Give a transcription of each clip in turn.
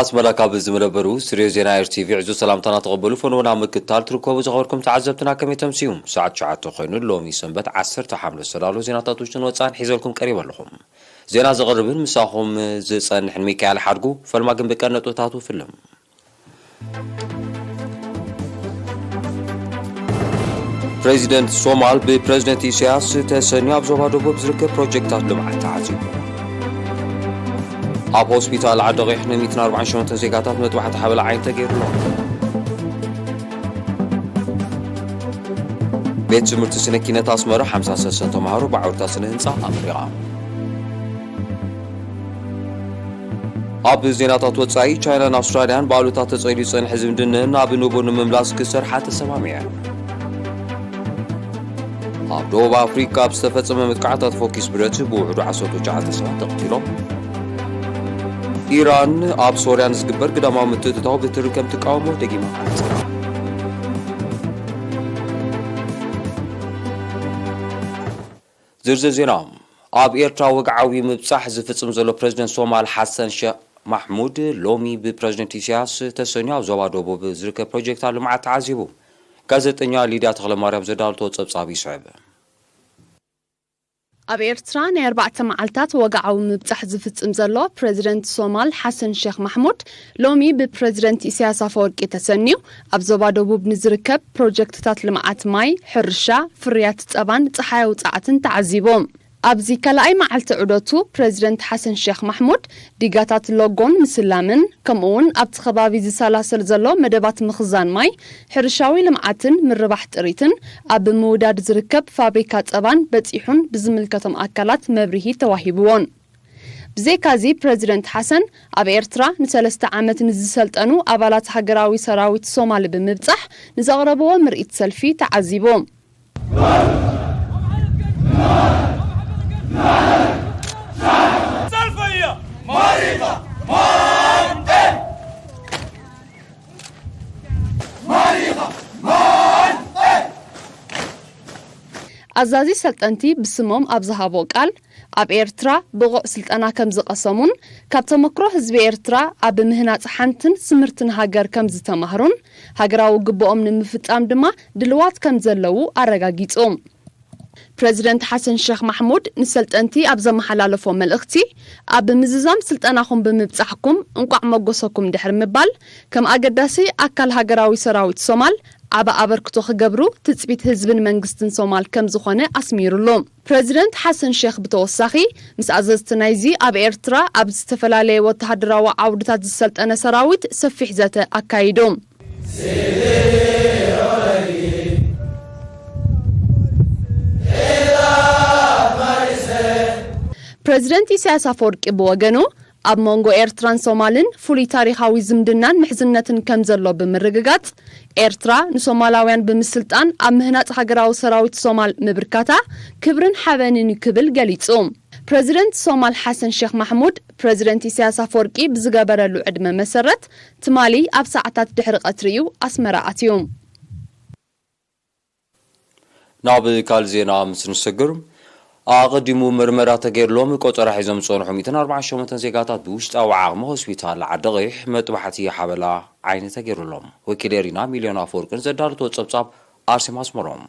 ኣስመራ ካብ ዝመደበሩ ስቱድዮ ዜና ኤር ቲ ቪ ዕዙዝ ሰላምታና ተቐበሉ። ፈንዎ ናብ ምክትታል ትርከቡ ዝኸበርኩም ተዓዘብትና ከመይ ተምስዩ? ሰዓት ትሽዓተ ኮይኑ ሎሚ ሰንበት ዓሰርተ ሓምለ ዝተዳለዉ ዜናታት ውሽጥን ወጻእን ሒዘልኩም ቀሪበ ኣለኹም። ዜና ዘቕርብን ምሳኹም ዝጸንሕን ሚካኤል ሓድጉ። ፈልማ ግን ብቀን ነጥብታቱ ፍልም። ፕሬዚደንት ሶማል ብፕሬዚደንት ኢሳያስ ተሰንዩ ኣብ ዞባ ደቡብ ዝርከብ ፕሮጀክታት ልምዓት ተዓዚቡ። ኣብ ሆስፒታል ዓዲ ቐይሕ ንሚእትን ኣርባዓን ሸሞንተን ዜጋታት መጥባሕቲ ሓበላ ዓይኒ ተገይሩሎም። ቤት ትምህርቲ ስነ ኪነት ኣስመራ ሓምሳ ሰሰን ተምሃሮ ብዓውድታ ስነ ህንፃ ኣምሪቓ። ኣብ ዜናታት ወጻኢ፣ ቻይናን ኣውስትራልያን ብኣሉታ ተጸልዩ ዝጸንሐ ዝምድነን ኣብ ንቡር ንምምላስ ክሰርሓ ተሰማሚዐን። ኣብ ደቡብ ኣፍሪካ ኣብ ዝተፈጸመ መጥቃዕታት ፎኪስ ብረት ብውሕዱ ዓሰርተ ትሽዓተ ሰባት ተቐቲሎም። ኢራን ኣብ ሶርያ ንዝግበር ግዳማዊ ምትእትታው ብትሪ ከም ትቃወሞ ደጊማ ኣነጺራ። ዝርዝር ዜና። ኣብ ኤርትራ ወግዓዊ ምብጻሕ ዝፍጽም ዘሎ ፕረዚደንት ሶማል ሓሰን ሸህ ማሕሙድ ሎሚ ብፕረዚደንት ኢሳያስ ተሰንዩ ኣብ ዞባ ደቡብ ዝርከብ ፕሮጀክታት ልምዓት ተዓዚቡ። ጋዜጠኛ ሊድያ ተኽለማርያም ዘዳለቶ ጸብጻብ ይስዕብ። ኣብ ኤርትራ ናይ ኣርባዕተ መዓልታት ወግዓዊ ምብጻሕ ዝፍጽም ዘሎ ፕረዚደንት ሶማል ሓሰን ሸኽ ማሕሙድ ሎሚ ብፕረዚደንት ኢሳያስ ኣፈወርቂ ተሰንዩ ኣብ ዞባ ደቡብ ንዝርከብ ፕሮጀክትታት ልምዓት ማይ፣ ሕርሻ፣ ፍርያት ጸባን ጸሓያዊ ጸዓትን ተዓዚቡ። ኣብዚ ካልኣይ መዓልቲ ዑደቱ ፕረዚደንት ሓሰን ሸኽ ማሕሙድ ዲጋታት ሎጎን ምስላምን ከምኡውን ኣብቲ ከባቢ ዝሰላሰል ዘሎ መደባት ምኽዛን ማይ፣ ሕርሻዊ ልምዓትን ምርባሕ ጥሪትን ኣብ ምውዳድ ዝርከብ ፋብሪካ ጸባን በጺሑን ብዝምልከቶም ኣካላት መብርሂ ተዋሂብዎን። ብዘይካዚ ፕረዚደንት ሓሰን ኣብ ኤርትራ ንሰለስተ ዓመት ንዝሰልጠኑ ኣባላት ሃገራዊ ሰራዊት ሶማል ብምብጻሕ ንዘቕረብዎ ምርኢት ሰልፊ ተዓዚቡ። ኣዛዚ ሰልጠንቲ ብስሞም ኣብ ዝሃቦ ቃል፣ ኣብ ኤርትራ ብቑዕ ስልጠና ከም ዝቐሰሙን ካብ ተመክሮ ህዝቢ ኤርትራ ኣብ ምህናጽ ሓንትን ስምርትን ሃገር ከም ዝተማህሩን ሃገራዊ ግብኦም ንምፍጻም ድማ ድልዋት ከም ዘለዉ ኣረጋጊጹ። ፕረዚደንት ሓሰን ሸኽ ማሕሙድ ንሰልጠንቲ ኣብ ዘመሓላለፎ መልእኽቲ፣ ኣብ ምዝዛም ስልጠናኹም ብምብጻሕኩም እንቋዕ መጎሰኩም ድሕሪ ምባል፣ ከም ኣገዳሲ ኣካል ሃገራዊ ሰራዊት ሶማል ዓቢ ኣበርክቶ ክገብሩ ትጽቢት ህዝብን መንግስትን ሶማል ከም ዝኾነ ኣስሚሩሉ። ፕረዚደንት ሓሰን ሸኽ ብተወሳኺ፣ ምስ ኣዘዝቲ ናይዚ ኣብ ኤርትራ ኣብ ዝተፈላለየ ወተሃደራዊ ዓውድታት ዝሰልጠነ ሰራዊት ሰፊሕ ዘተ ኣካይዱ። ፕረዚደንት ኢሳያስ ኣፈወርቂ ብወገኑ፣ ኣብ መንጎ ኤርትራን ሶማልን ፍሉይ ታሪኻዊ ዝምድናን ምሕዝነትን ከም ዘሎ ብምርግጋጽ፣ ኤርትራ ንሶማላውያን ብምስልጣን ኣብ ምህናጽ ሃገራዊ ሰራዊት ሶማል ምብርካታ ክብርን ሓበንን እዩ ክብል ገሊጹ። ፕረዚደንት ሶማል ሓሰን ሸኽ ማሕሙድ፣ ፕረዚደንት ኢሳያስ ኣፈወርቂ ብዝገበረሉ ዕድመ መሰረት፣ ትማሊ ኣብ ሰዓታት ድሕሪ ቀትሪ እዩ ኣስመራ ኣትዩ። ናብ ካልእ ዜና ምስ ንሰግር፣ ኣቐዲሙ መርመራ ተገይርሎም ቆጸራ ሒዞም ዝጸንሑ ሚእትን ኣርባዓን ሸሞንተን ዜጋታት ብውሽጣዊ ዓቕሚ ሆስፒታል ዓዲ ቐይሕ መጥባሕቲ ሓበላ ዓይኒ ተገይሩሎም። ወኪል ኤሪና ሚልዮን ኣፈወርቅን ዘዳለቶ ጸብጻብ ኣርሴማ ኣስመሮም።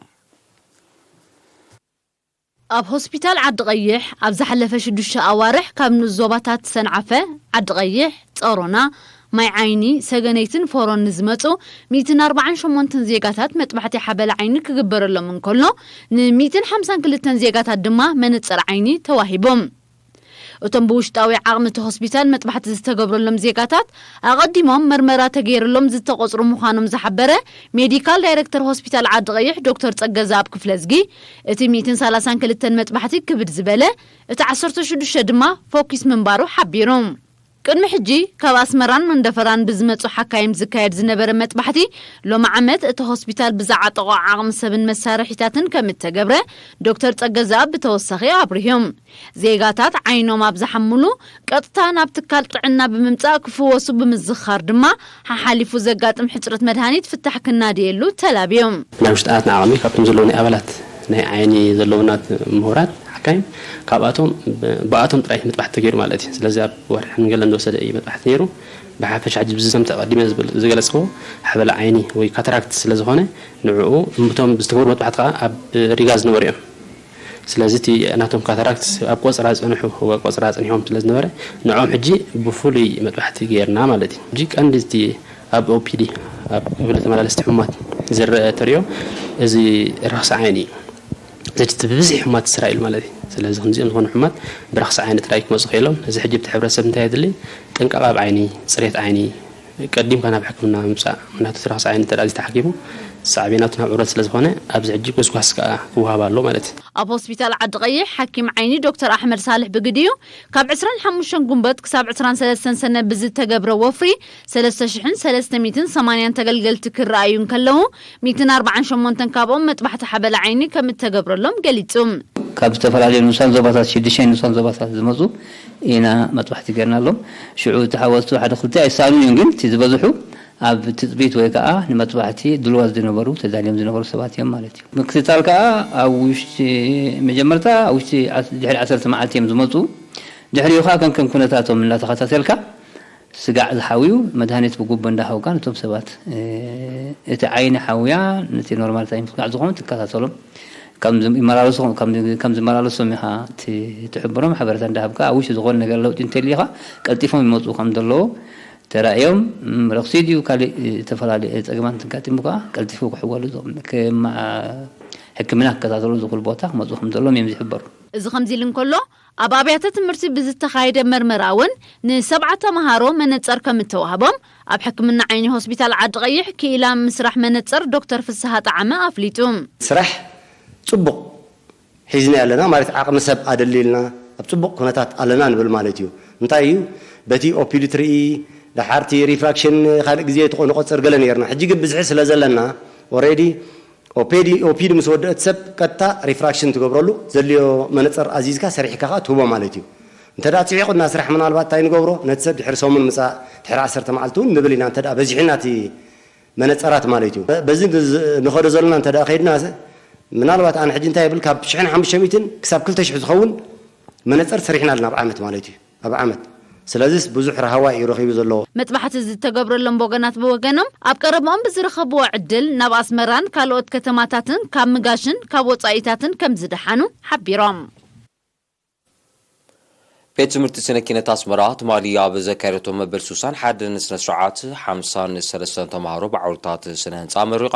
ኣብ ሆስፒታል ዓዲ ቐይሕ ኣብ ዝሓለፈ ሽዱሽተ ኣዋርሕ ካብ ንኡስ ዞባታት ሰንዓፈ፣ ዓዲ ቐይሕ፣ ጸሮና፣ ማይ ዓይኒ፣ ሰገነይትን ፎሮን ንዝመጹ ሚእትን ኣርባዓን ሸሞንተን ዜጋታት መጥባሕቲ ሓበላ ዓይኒ ክግበረሎም እንከሎ፣ ን ሚእትን ሓምሳን ክልተን ዜጋታት ድማ መነጽር ዓይኒ ተዋሂቦም። እቶም ብውሽጣዊ ዓቕሚ እቲ ሆስፒታል መጥባሕቲ ዝተገብረሎም ዜጋታት፣ ኣቐዲሞም መርመራ ተገይርሎም ዝተቖጽሩ ምዃኖም ዝሓበረ ሜዲካል ዳይሬክተር ሆስፒታል ዓዲ ቐይሕ ዶክተር ጸገዛኣብ ክፍለዝጊ፣ እቲ ሚእትን ሰላሳን ክልተን መጥባሕቲ ክብድ ዝበለ፣ እቲ ዓሰርተ ሽዱሽተ ድማ ፎኪስ ምንባሩ ሓቢሩ። ቅድሚ ሕጂ ካብ ኣስመራን መንደፈራን ብዝመጹ ሓካይም ዝካየድ ዝነበረ መጥባሕቲ፣ ሎሚ ዓመት እቲ ሆስፒታል ብዝዓጠቖ ዓቕሚ ሰብን መሳርሒታትን ከም እተገብረ ዶክተር ጸገዛኣብ ብተወሳኺ ኣብሪሆም። ዜጋታት ዓይኖም ኣብ ዝሓምሉ ቀጥታ ናብ ትካል ጥዕና ብምምጻእ ክፍወሱ ብምዝኻር ድማ፣ ሓሓሊፉ ዘጋጥም ሕጽረት መድሃኒት ፍታሕ ክናድየሉ ተላብዮም። ናይ ውሽጣትና ዓቕሚ ካብቶም ዘለዉ ናይ ኣባላት ናይ ዓይኒ ዘለዉና ምሁራት ካይ ካብኣቶም ብኣቶም ጥራይ መጥባሕቲ ተገይሩ ማለት እዩ። ስለዚ ኣብ ወርሒ ንገለ እንደወሰደ እዩ መጥባሕቲ ነይሩ። ብሓፈሻ ሕጂ ብዚ ከምቲ ኣቐዲመ ዝብል- ዝገለጽክዎ ሓበላ ዓይኒ ወይ ካታራክት ስለ ዝኾነ ንዕኡ እቶም ዝተገብሩ መጥባሕቲ ከዓ ኣብ ሪጋ ዝነበሩ እዮም። ስለዚ እቲ ናቶም ካታራክት ኣብ ቆፅራ ዝፀንሑ ወይ ቆፅራ ፀኒሖም ስለ ዝነበረ ንዕኦም ሕጂ ብፍሉይ መጥባሕቲ ገይርና ማለት እዩ። ሕጂ ቀንዲ እቲ ኣብ ኦፒዲ ኣብ ክፍሊ ተመላለስቲ ሕሙማት ዝረአ ተሪኦ እዚ ረኽሲ ዓይኒ እዩ። ዘቲ ብብዝሒ ሕማት ስራኤል ማለት እዩ። ስለዚ ከምዚኦም ዝኾኑ ሕማት ብረኽሲ ዓይኒ ጥራይ ክመፁ ክኢሎም። እዚ ሕጂ እቲ ሕብረተሰብ እንታይ የድሊ? ጥንቃቐ ኣብ ዓይኒ፣ ፅሬት ዓይኒ፣ ቀዲምካ ናብ ሕክምና ምምፃእ። ምክንያቱ እቲ ረኽሲ ዓይኒ እንተ ደኣ ተሓኪሙ ሳዕቤናቱ ናብ ዕብረት ስለ ዝኾነ ኣብዚ ሕጂ ጎስጓስ ከኣ ክወሃብ ኣሎ ማለት እዩ። ኣብ ሆስፒታል ዓዲ ቀይሕ ሓኪም ዓይኒ ዶክተር ኣሕመድ ሳልሕ ብግዲኡ ካብ ዕስራን ሓሙሽተን ጉንበት ክሳብ ዕስራን ሰለስተን ሰነ ብዝተገብረ ወፍሪ ሰለስተ ሽሕን ሰለስተ ሚእትን ሰማንያን ተገልገልቲ ክረኣዩ እንከለዉ ሚእትን ኣርባዓን ሸሞንተን ካብኦም መጥባሕቲ ሓበላ ዓይኒ ከም እተገብረሎም ገሊጹ። ካብ ዝተፈላለዩ ንኡሳን ዞባታት ሽዱሽተ ንኡሳን ዞባታት ዝመፁ ኢና መጥባሕቲ ገይርናሎም። ሽዑ እቲ ሓወስቱ ሓደ ክልተ ኣይሰኣኑን እዮም፣ ግን እቲ ዝበዝሑ ኣብ ትፅቢት ወይ ከዓ ንመጥባሕቲ ድልዋት ዝነበሩ ተዳልዮም ዝነበሩ ሰባት እዮም ማለት እዩ። ምክትታል ከዓ ኣብ ውሽጢ መጀመርታ ኣብ ውሽጢ ዓስ- ድሕሪ ዓሰርተ መዓልቲ እዮም ዝመፁ። ድሕሪኡ ከዓ ከም ከም ኩነታቶም እናተኸታተልካ ስጋዕ ዝሓውዩ መድሃኒት ብጉቦ እንዳሃውካ ነቶም ሰባት እቲ ዓይኒ ሓውያ ነቲ ኖርማል ታይም ስጋዕ ዝኾኑ ትከታተሎም። ከም ዝመላለሱ ከም ዝመላለሶም ኢኻ ትሕብሮም ሓበሬታ እንዳሃብካ ኣብ ውሽጢ ዝኾነ ነገር ለውጢ እንተልዩ ኢኻ ቀልጢፎም ይመፁ ከም ዘለዎ ተራእዮም። ረኽሲ ድዩ ካልእ ዝተፈላለዩ ፀገማት እንትጋጥሙ ከዓ ቀልጢፉ ክሕወሉ ሕክምና ክከታተሉ ዝኽእሉ ቦታ ክመፁ ከም ዘለዎም እዮም ዝሕበሩ። እዚ ከምዚ ኢሉ እንከሎ ኣብ ኣብያተ ትምህርቲ ብዝተኻየደ መርመራ እውን ንሰብዓ ተምሃሮ መነፀር ከም እተዋህቦም ኣብ ሕክምና ዓይኒ ሆስፒታል ዓዲ ቀይሕ ክኢላ ምስራሕ መነፀር ዶክተር ፍስሃ ጣዓመ ኣፍሊጡ። ስራሕ ፅቡቕ ሒዝና ኣለና ማለት ዓቕሚ ሰብ ኣደሊልና ኣብ ፅቡቕ ኩነታት ኣለና ንብል ማለት እዩ። እንታይ እዩ በቲ ኦፒዲ ትርኢ ደሓርቲ ሪፍራክሽን ካልእ ግዜ ንቆፅር ገለ ነርና ሕጂ ግን ብዝሒ ስለ ዘለና ኦሬዲ ኦፒዲ ምስ ወደአት ሰብ ቀጥታ ሪፍራክሽን ትገብረሉ ዘድልዮ መነፀር ኣዚዝካ ሰሪሕካ ከዓ ትህቦ ማለት እዩ። እንተ ደኣ ፅዒቑና ስራሕ ምናልባት እንታይ ንገብሮ ነቲ ሰብ ድሕሪ ሰሙን ምፃእ ድሕሪ ዓሰርተ መዓልቲ እውን ንብል ኢና እንተ ደኣ በዚሑና እቲ መነፀራት ማለት እዩ። በዚ ንኸዶ ዘለና እንተ ደኣ ከይድና ምናልባት ኣነ ሕጂ እንታይ ይብል ካብ ሽሕን ሓሙሽተ ሚእትን ክሳብ ክልተ ሽሕ ዝኸውን መነፀር ሰሪሕና ኣለና ኣብ ዓመት ማለት እዩ። ኣብ ዓመት ስለዚስ ብዙሕ ረሃዋ እዩ ረኺቡ ዘሎ። መጥባሕቲ ዝተገብረሎም ወገናት ብወገኖም ኣብ ቀረብኦም ብዝረኸብዎ ዕድል ናብ ኣስመራን ካልኦት ከተማታትን ካብ ምጋሽን ካብ ወፃኢታትን ከም ዝደሓኑ ሓቢሮም። ቤት ትምህርቲ ስነ ኪነት ኣስመራ ትማሊ ኣብ ዘካየደቶ መበል ሱሳን ሓደን ስነ ስርዓት ሓምሳን ሰለስተን ተምሃሮ ብዓውድታት ስነ ህንፃ ኣመሪቓ።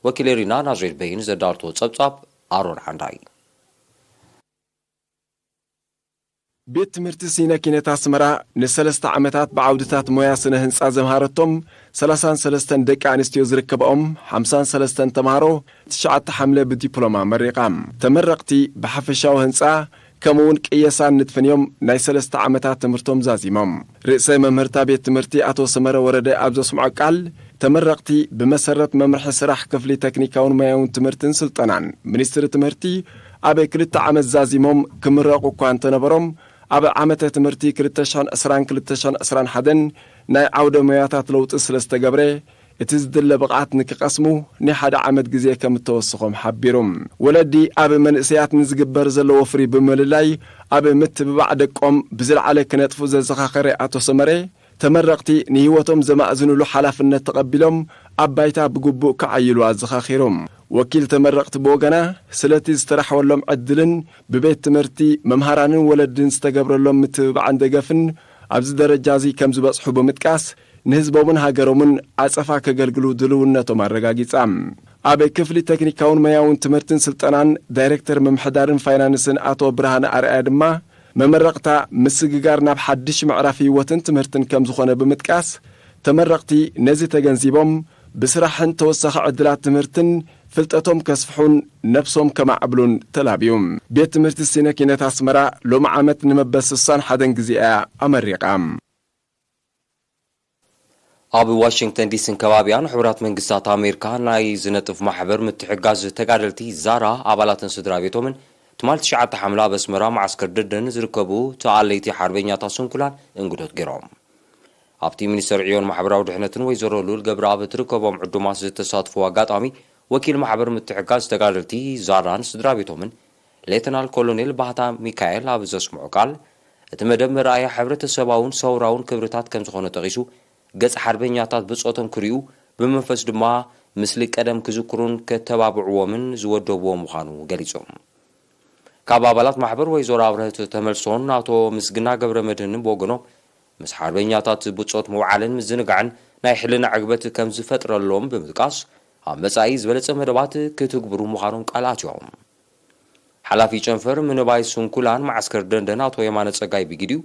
ወኪል ኤሪና ናዝሬት በይን ዘዳልቶ ፀብፃብ ኣሮን ዓንዳይ። ቤት ትምህርቲ ሲነ ኪነት ኣስመራ ንሰለስተ ዓመታት ብዓውድታት ሞያ ስነ ህንፃ ዘምሃረቶም ሰላሳን ሰለስተን ደቂ ኣንስትዮ ዝርከብኦም ሓምሳን ሰለስተን ተምሃሮ ትሽዓተ ሓምለ ብዲፕሎማ መሪቓ። ተመረቕቲ ብሓፈሻዊ ህንፃ ከምኡ እውን ቅየሳን ንድፍን እዮም ናይ ሰለስተ ዓመታት ትምህርቶም ዛዚሞም። ርእሰ መምህርታ ቤት ትምህርቲ ኣቶ ሰመረ ወረደ ኣብ ዘስምዖ ቃል ተመረቕቲ ብመሰረት መምርሒ ስራሕ ክፍሊ ተክኒካውን ሞያውን ትምህርትን ስልጠናን ሚኒስትሪ ትምህርቲ ኣብ ክልተ ዓመት ዛዚሞም ክምረቑ እኳ እንተነበሮም ኣብ ዓመተ ትምህርቲ ክልተ ሽሕን ዕስራን ክልተ ሽሕን ዕስራን ሓደን ናይ ዓውደ ሞያታት ለውጢ ስለ ዝተገብረ እቲ ዝድለ ብቕዓት ንክቐስሙ ናይ ሓደ ዓመት ግዜ ከም እተወስኾም ሓቢሩ። ወለዲ ኣብ መንእሰያት ንዝግበር ዘሎ ወፍሪ ብምልላይ ኣብ ምትብባዕ ደቆም ብዝለዓለ ክነጥፉ ዘዘኻኸረ ኣቶ ሰመረ ተመረቕቲ ንህይወቶም ዘማእዝንሉ ሓላፍነት ተቐቢሎም ኣብ ባይታ ብግቡእ ክዓይሉ ኣዘኻኺሩ። ወኪል ተመረቕቲ ብወገና ስለቲ ዝተራሕወሎም ዕድልን ብቤት ትምህርቲ መምሃራንን ወለድን ዝተገብረሎም ምትብባዕን ደገፍን ኣብዚ ደረጃ እዚ ከም ዝበፅሑ ብምጥቃስ ንህዝቦምን ሃገሮምን ዓፀፋ ከገልግሉ ድልውነቶም ኣረጋጊፃ። ኣብ ክፍሊ ቴክኒካውን መያውን ትምህርትን ስልጠናን ዳይሬክተር ምምሕዳርን ፋይናንስን ኣቶ ብርሃነ ኣርኣያ ድማ መመረቕታ ምስግጋር ናብ ሓድሽ ምዕራፍ ህይወትን ትምህርትን ከም ዝኾነ ብምጥቃስ ተመረቕቲ ነዚ ተገንዚቦም ብስራሕን ተወሳኺ ዕድላት ትምህርትን ፍልጠቶም ከስፍሑን ነብሶም ከማዕብሉን ተላብዩ። ቤት ትምህርቲ ሲነ ኪነት ኣስመራ ሎሚ ዓመት ንመበል ስሳን ሓደን ግዜ እያ ኣመሪቓ። ኣብ ዋሽንግተን ዲሲን ከባቢያን ሕቡራት መንግስታት ኣሜሪካ ናይ ዝነጥፍ ማሕበር ምትሕጋዝ ተጋደልቲ ዛራ ኣባላትን ስድራ ቤቶምን ትማል ትሽዓተ ሓምላ ኣብ ኣስመራ መዓስከር ደደን ዝርከቡ ተኣለይቲ ሓርበኛታት ስንኩላን እንግዶት ገይሮም። ኣብቲ ሚኒስተር ዕዮን ማሕበራዊ ድሕነትን ወይዘሮ ሉል ገብረኣብ እትርከቦም ዕዱማት ዝተሳትፍዎ ኣጋጣሚ ወኪል ማሕበር ምትሕጋዝ ተጋደልቲ ዛራን ስድራ ቤቶምን ሌተናል ኮሎኔል ባህታ ሚካኤል ኣብ ዘስምዖ ቃል፣ እቲ መደብ መርኣያ ሕብረተሰባውን ሰውራውን ክብርታት ከም ዝኾነ ጠቒሱ፣ ገጽ ሓርበኛታት ብጾቶም ክርእዩ፣ ብመንፈስ ድማ ምስሊ ቀደም ክዝክሩን ከተባብዕዎምን ዝወደብዎ ምዃኑ ገሊጹ። ካብ ኣባላት ማሕበር ወይዘሮ ኣብረህት ተመልሶን ኣቶ ምስግና ገብረ መድህንን ብወገኖም፣ ምስ ሓርበኛታት ብጾት ምውዓልን ምዝንጋዕን ናይ ሕልና ዕግበት ከም ዝፈጥረሎም ብምጥቃስ፣ ኣብ መጻኢ ዝበለጸ መደባት ክትግብሩ ምዃኖም ቃል ኣትዮም። ሓላፊ ጨንፈር ምንባይ ስንኩላን ማዓስከር ደንደን ኣቶ የማነ ጸጋይ ብግዲኡ፣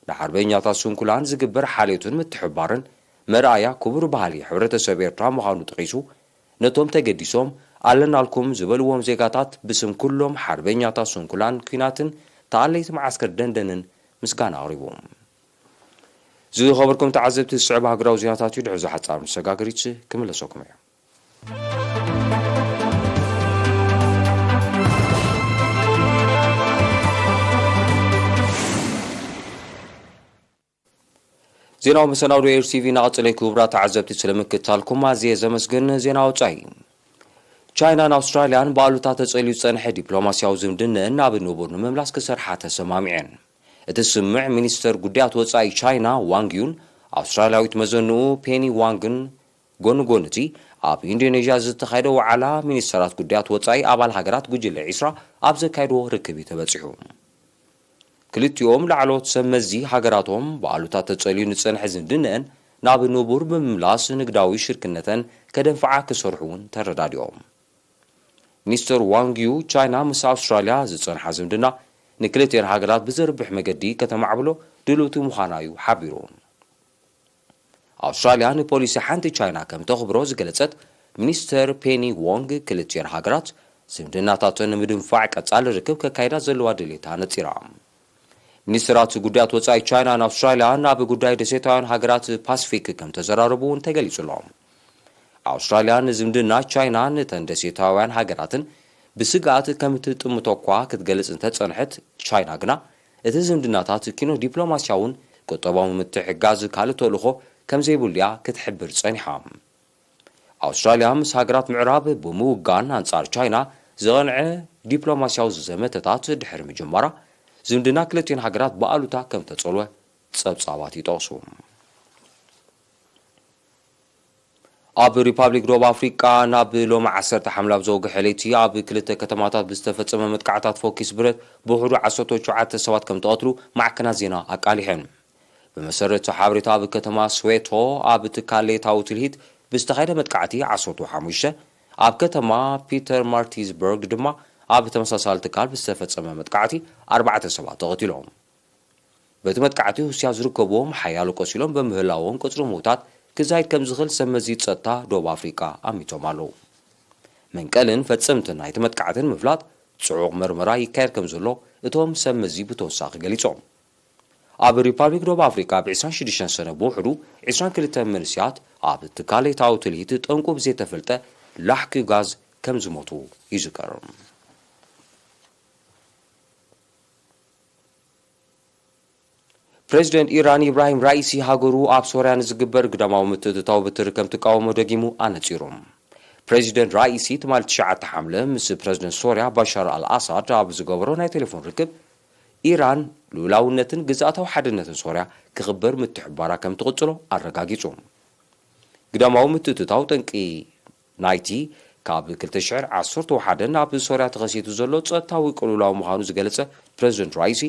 ንሓርበኛታት ስንኩላን ዝግበር ሓልዮትን ምትሕብባርን መርኣያ ክቡር ባህሊ ሕብረተሰብ ኤርትራ ምዃኑ ጠቒሱ፣ ነቶም ተገዲሶም ኣለናልኩም ዝበልዎም ዜጋታት ብስም ኩሎም ሓርበኛታት ስንኩላን ኲናትን ተኣለይቲ ማዓስከር ደንደንን ምስጋና ኣቕሪቡ። ዝኸበርኩም ተዓዘብቲ፣ ዝስዕብ ሃገራዊ ዜናታት እዩ። ድሕሪ እዛ ሓጻር መሰጋገሪት ክምለሰኩም እየ። ዜናዊ መሰናዶ ኤር ቲቪ እናቐጸለ፣ ክቡራት ተዓዘብቲ፣ ስለምክትታልኩም ኣዝየ ዘመስግን። ዜና ወጻኢ። ቻይናን ኣውስትራልያን ብኣሉታ ተጸልዩ ዝጸንሐ ዲፕሎማስያዊ ዝምድነን ናብ ንቡር ንምምላስ ክሰርሓ ተሰማሚዐን። እቲ ስምምዕ፣ ሚኒስተር ጉዳያት ወጻኢ ቻይና ዋንግ ዩን ኣውስትራልያዊት መዘንኡ ፔኒ ዋንግን ጎኒ ጎኒ እቲ ኣብ ኢንዶኔዥያ ዝተኻየደ ዋዕላ ሚኒስተራት ጉዳያት ወጻኢ ኣባል ሃገራት ጉጅለ ዒስራ ኣብ ዘካየድዎ ርክብ እዩ ተበጺሑ። ክልቲኦም ላዕለዎት ሰብ መዚ ሃገራቶም ብኣሉታ ተጸልዩ ንጸንሐ ዝምድነአን ናብ ንቡር ብምምላስ ንግዳዊ ሽርክነተን ከደንፍዓ ክሰርሑ እውን ተረዳዲኦም። ሚኒስተር ዋንግ ዩ፣ ቻይና ምስ ኣውስትራልያ ዝጸንሓ ዝምድና ንክልቲአን ሃገራት ብዘርብሕ መገዲ ከተማዕብሎ ድልውቲ ምዃና እዩ ሓቢሩ። ኣውስትራልያ ንፖሊሲ ሓንቲ ቻይና ከም ተኽብሮ ዝገለጸት ሚኒስተር ፔኒ ዎንግ፣ ክልቲአን ሃገራት ዝምድናታተን ንምድንፋዕ ቀጻሊ ርክብ ከካይዳ ዘለዋ ድሌት ኣነጺራ። ሚኒስተራት ጉዳያት ወጻኢ ቻይናን ኣውስትራልያን ኣብ ጉዳይ ደሴታውያን ሃገራት ፓሲፊክ ከም ተዘራረቡ እውን ተገሊጹ ኣሎ። ኣውስትራልያ ንዝምድና ቻይናን እተን ደሴታውያን ሃገራትን ብስግኣት ከም እትጥምቶ እኳ ክትገልጽ እንተጸንሐት፣ ቻይና ግና እቲ ዝምድናታት ኪኖ ዲፕሎማስያውን ቁጠባዊ ምትሕግጋዝ ካልእ ተልእኾ ከም ዘይብሉ እያ ክትሕብር ጸኒሓ። ኣውስትራልያ ምስ ሃገራት ምዕራብ ብምውጋን ኣንጻር ቻይና ዝቐንዐ ዲፕሎማስያዊ ዘመተታት ድሕሪ ምጅማራ፣ ዝምድና ክልቲኤን ሃገራት ብኣሉታ ከም ተጸልወ ጸብጻባት ይጠቕሱ። ኣብ ሪፓብሊክ ደቡብ ኣፍሪቃ፣ ናብ ሎሚ ዓሰርተ ሓምለ ኣብ ዘውግሐ ለይቲ ኣብ ክልተ ከተማታት ብዝተፈጸመ መጥቃዕታት ፎኪስ ብረት ብውሕዱ ዓሰርተ ትሽዓተ ሰባት ከም ተቐትሉ ማዕከናት ዜና ኣቃሊሐን። ብመሰረት ሓበሬታ፣ ኣብ ከተማ ስዌቶ ኣብ ትካል ሌታዊ ትልሂት ብዝተኻየደ መጥቃዕቲ ዓሰርተ ሓሙሽተ፣ ኣብ ከተማ ፒተር ማርቲዝበርግ ድማ ኣብ ተመሳሳሊ ትካል ብዝተፈጸመ መጥቃዕቲ ኣርባዕተ ሰባት ተቐቲሎም። በቲ መጥቃዕቲ ሩስያ ዝርከብዎም ሓያሎ ቆሲሎም በምህላዎም፣ ቁጽሪ ምዉታት ክዛይድ ከም ዝኽእል ሰብ መዚ ጸጥታ ደቡብ ኣፍሪቃ ኣሚቶም ኣለዉ። መንቀልን ፈጸምትን ናይቲ መጥቃዕትን ንምፍላጥ ጽዑቕ መርመራ ይካየድ ከም ዘሎ እቶም ሰብ መዚ ብተወሳኺ ገሊጾም። ኣብ ሪፓብሊክ ደቡብ ኣፍሪቃ፣ ብ ዕስራን ሽዱሽተን ሰነ ብውሕዱ ዕስራን ክልተን መንእሰያት ኣብ ትካል ሌታዊ ትልሂት ጠንቁ ብዘይተፈልጠ ላሕኪ ጋዝ ከም ዝሞቱ ይዝከር። ፕሬዚደንት ኢራን ኢብራሂም ራኢሲ፣ ሃገሩ ኣብ ሶርያ ንዝግበር ግዳማዊ ምትእትታው ብትሪ ከም ትቃወሞ ደጊሙ ኣነጺሩ። ፕሬዚደንት ራኢሲ ትማሊ ትሽዓተ ሓምለ ምስ ፕሬዚደንት ሶርያ ባሻር ኣል ኣሳድ ኣብ ዝገበሮ ናይ ቴሌፎን ርክብ፣ ኢራን ልኡላውነትን ግዝኣታዊ ሓድነትን ሶርያ ክኽበር ምትሕብባራ ከም ትቕጽሎ ኣረጋጊጹ። ግዳማዊ ምትእትታው ጠንቂ ናይቲ ካብ ክልተ ሽሕን ዓሰርተ ሓደን ኣብ ሶርያ ተኸሲቱ ዘሎ ጸጥታዊ ቅልውላው ምዃኑ ዝገለጸ ፕሬዚደንት ራኢሲ፣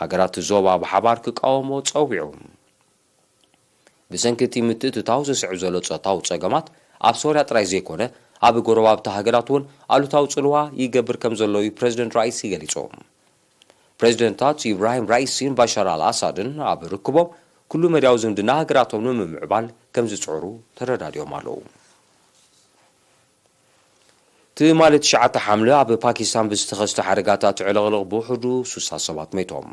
ሃገራት ዞባ ብሓባር ክቃወሞ ጸዊዑ። ብሰንኪ እቲ ምትእትታው ዝስዕብ ዘሎ ጸጥታዊ ጸገማት ኣብ ሶርያ ጥራይ ዘይኮነ፣ ኣብ ጎረባብቲ ሃገራት እውን ኣሉታዊ ጽልዋ ይገብር ከም ዘሎ እዩ ፕሬዚደንት ራኢሲ ገሊጹ። ፕሬዚደንታት ኢብራሂም ራኢሲን ባሻር ኣል ኣሳድን ኣብ ርክቦም፣ ኩሉ መዳያዊ ዝምድና ሃገራቶም ንምምዕባል ከም ዝጽዕሩ ተረዳዲኦም ኣለዉ። ትማሊ ትሽዓተ ሓምለ ኣብ ፓኪስታን ብዝተኸስተ ሓደጋታት ዕልቕልቕ ብውሕዱ ስሳ ሰባት ሞይቶም።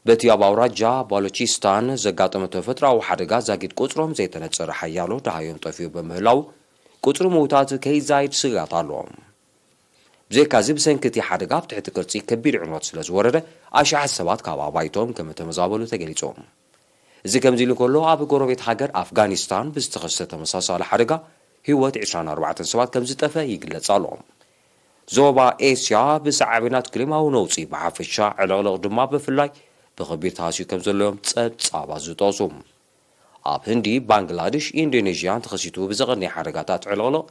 በቲ ኣብ ኣውራጃ ባሎቺስታን ዘጋጠመ ተፈጥሮኣዊ ሓደጋ ዛጊድ ቁጽሮም ዘይተነጸረ ሓያሎ ደሃዮም ጠፊኡ ብምህላው፣ ቁጽሪ ምዉታት ከይዛይድ ስግኣት ኣሎ። ብዘይካዚ፣ ብሰንኪ እቲ ሓደጋ ኣብ ትሕቲ ቅርጺ ከቢድ ዕንወት ስለ ዝወረደ፣ ኣሽሓት ሰባት ካብ ኣባይቶም ከም እተመዛበሉ ተገሊጹ። እዚ ከምዚ ኢሉ እንከሎ፣ ኣብ ጎረቤት ሃገር ኣፍጋኒስታን ብዝተኸስተ ተመሳሳሊ ሓደጋ ህይወት ዕስራን ኣርባዕተን ሰባት ከም ዝጠፈ ይግለጽ ኣሎ። ዞባ ኤስያ ብሳዕቤናት ክሊማዊ ነውጺ ብሓፈሻ ዕልቕልቕ ድማ ብፍላይ ብኸቢድ ተሃስዩ ከም ዘሎ እዮም ጸብጻባት ዝጠቕሱ። ኣብ ህንዲ፣ ባንግላድሽ፣ ኢንዶኔዥያን ተኸሲቱ ብዘቐንየ ሓደጋታት ዕልቕልቕ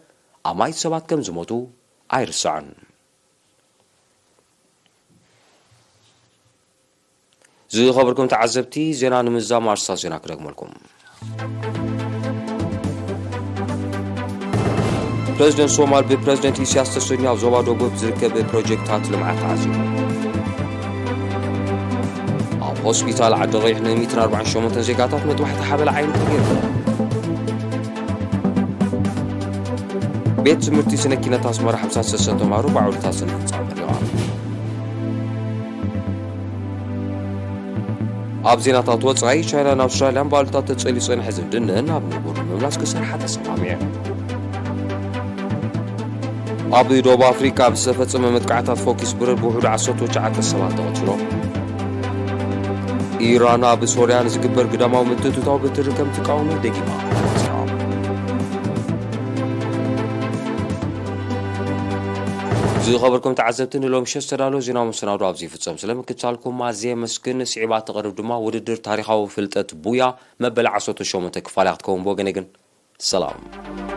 ኣማይት ሰባት ከም ዝሞቱ ኣይርሳዕን። ዝኸበርኩም ተዓዘብቲ፣ ዜና ንምዝዛም ኣርስታት ዜና ክደግመልኩም። ፕረዚደንት ሶማል ብፕረዚደንት ኢሳያስ ተሰንዩ ኣብ ዞባ ደቡብ ዝርከብ ፕሮጀክታት ልምዓት ተዓዚቡ። ኣብ ሆስፒታል ዓዲ ቐይሕ ን ሚእትን ኣርባዓን ሸሞንተን ዜጋታት መጥባሕቲ ሓበላ ዓይኒ ተገይሩ። ቤት ትምህርቲ ስነ ኪነት ኣስመራ ሓምሳ ሰሰ ተማሃሮ ብዓውድታት ስነ ህንፃ መሪቓ። ኣብ ዜናታት ወጻኢ፣ ቻይናን ኣውስትራልያን ብኣሉታ ተጸልዩ ዝጸንሐ ዝምድንአን ናብ ንቡር ንምምላስ ክሰርሓ ተሰማሚዐን። ኣብ ደቡብ ኣፍሪቃ ብዝተፈጸመ መጥቃዕታት ፎኪስ ብረድ ብውሕዱ ዓሰርተ ትሽዓተ ሰባት ተቐቲሎም። ኢራን ኣብ ሶርያ ንዝግበር ግዳማዊ ምትእትታው ብትሪ ከም ትቃወሞ ደጊማ። ዝኸበርኩም ተዓዘብቲ፣ ንሎሚ ሸት ዝተዳለወ ዜናዊ መሰናዶ ኣብዚ ይፍጸም። ስለምክትታልኩም ኣዝየ የመስግን። ስዒባ ትቐርብ ድማ ውድድር ታሪኻዊ ፍልጠት ቡያ መበል ዓሰርተ ሸሞንተ ክፋል እያ ክትከውን። ብወገነይ ግን ሰላም።